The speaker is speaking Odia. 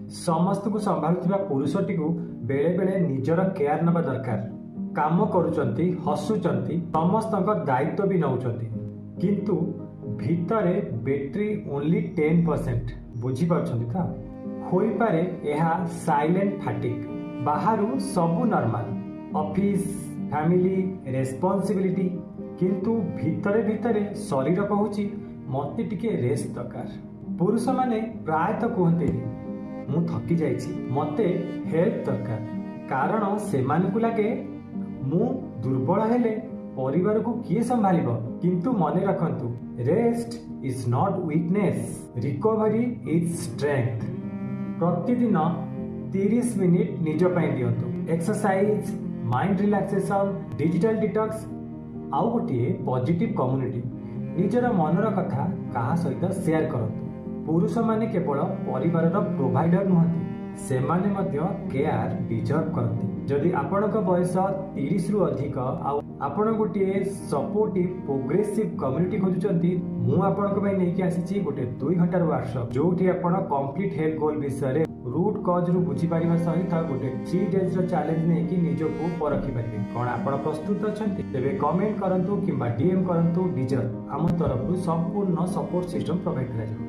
ସମସ୍ତଙ୍କୁ ସମ୍ଭାଳୁଥିବା ପୁରୁଷଟିକୁ ବେଳେବେଳେ ନିଜର କେୟାର ନେବା ଦରକାର। କାମ କରୁଛନ୍ତି, ହସୁଛନ୍ତି, ସମସ୍ତଙ୍କ ଦାୟିତ୍ୱ ବି ନେଉଛନ୍ତି, କିନ୍ତୁ ଭିତରେ ବ୍ୟାଟେରୀ ଓନ୍ଲି 10%। ବୁଝିପାରୁଛନ୍ତି ତ? ହୋଇପାରେ ଏହା ସାଇଲେଣ୍ଟ ଫାଟିଗ୍। ବାହାରୁ ସବୁ ନର୍ମାଲ, ଅଫିସ, ଫ୍ୟାମିଲି, ରେସ୍ପନ୍ସିବିଲିଟି, କିନ୍ତୁ ଭିତରେ ଭିତରେ ଶରୀର କହୁଛି, "ମୋତେ ଟିକେ ରେଷ୍ଟ ଦରକାର।" ପୁରୁଷମାନେ ପ୍ରାୟତଃ କୁହନ୍ତିନି, "ମୁଁ ଥକି ଯାଇଛି, ମୋତେ ହେଲ୍ପ ଦରକାର।" କାରଣ ସେମାନଙ୍କୁ ଲାଗେ, ମୁଁ ଦୁର୍ବଳ ହେଲେ ପରିବାରକୁ କିଏ ସମ୍ଭାଳିବ? କିନ୍ତୁ ମନେ ରଖନ୍ତୁ, rest is not weakness, recovery is strength. ପ୍ରତିଦିନ 30 ମିନିଟ୍ ନିଜ ପାଇଁ ଦିଅନ୍ତୁ। Exercise, mind relaxation, digital detox ଆଉ ଗୋଟିଏ ପଜିଟିଭ କମ୍ୟୁନିଟି। ନିଜର ମନର କଥା କାହା ସହିତ ସେୟାର କରନ୍ତୁ। ପୁରୁଷମାନେ କେବଳ ପରିବାରର ପ୍ରୋଭାଇଡର ନୁହନ୍ତି, ସେମାନେ ମଧ୍ୟ କେୟାର ଡିଜର୍ଭ କରନ୍ତି। ଯଦି ଆପଣଙ୍କ ବୟସ 30ରୁ ଅଧିକ ଆଉ ଆପଣ ଗୋଟିଏ ସପୋର୍ଟିଭ, ପ୍ରୋଗ୍ରେସିଭ କମ୍ୟୁନିଟି ଖୋଜୁଛନ୍ତି, ମୁଁ ଆପଣଙ୍କ ପାଇଁ ନେଇକି ଆସିଛି ଗୋଟେ 2 ଘଣ୍ଟାର ୱାର୍କସପ୍, ଯୋଉଠି ଆପଣ କମ୍ପ୍ଲିଟ୍ ହେଲ୍ଥ ଗୋଲ୍ ବିଷୟରେ ରୁଟ୍ କଜ୍ରୁ ବୁଝିପାରିବା ସହିତ ଗୋଟେ 3 ଡେଜ୍ର ଚ୍ୟାଲେଞ୍ଜ ନେଇକି ନିଜକୁ ପରଖି ପାରିବେ। କ'ଣ ଆପଣ ପ୍ରସ୍ତୁତ ଅଛନ୍ତି? ତେବେ କମେଣ୍ଟ କରନ୍ତୁ କିମ୍ବା ଡିଏମ୍ କରନ୍ତୁ ଡିଜର୍ଭ। ଆମ ତରଫରୁ ସମ୍ପୂର୍ଣ୍ଣ ସପୋର୍ଟ ସିଷ୍ଟମ ପ୍ରୋଭାଇଡ କରାଯିବ।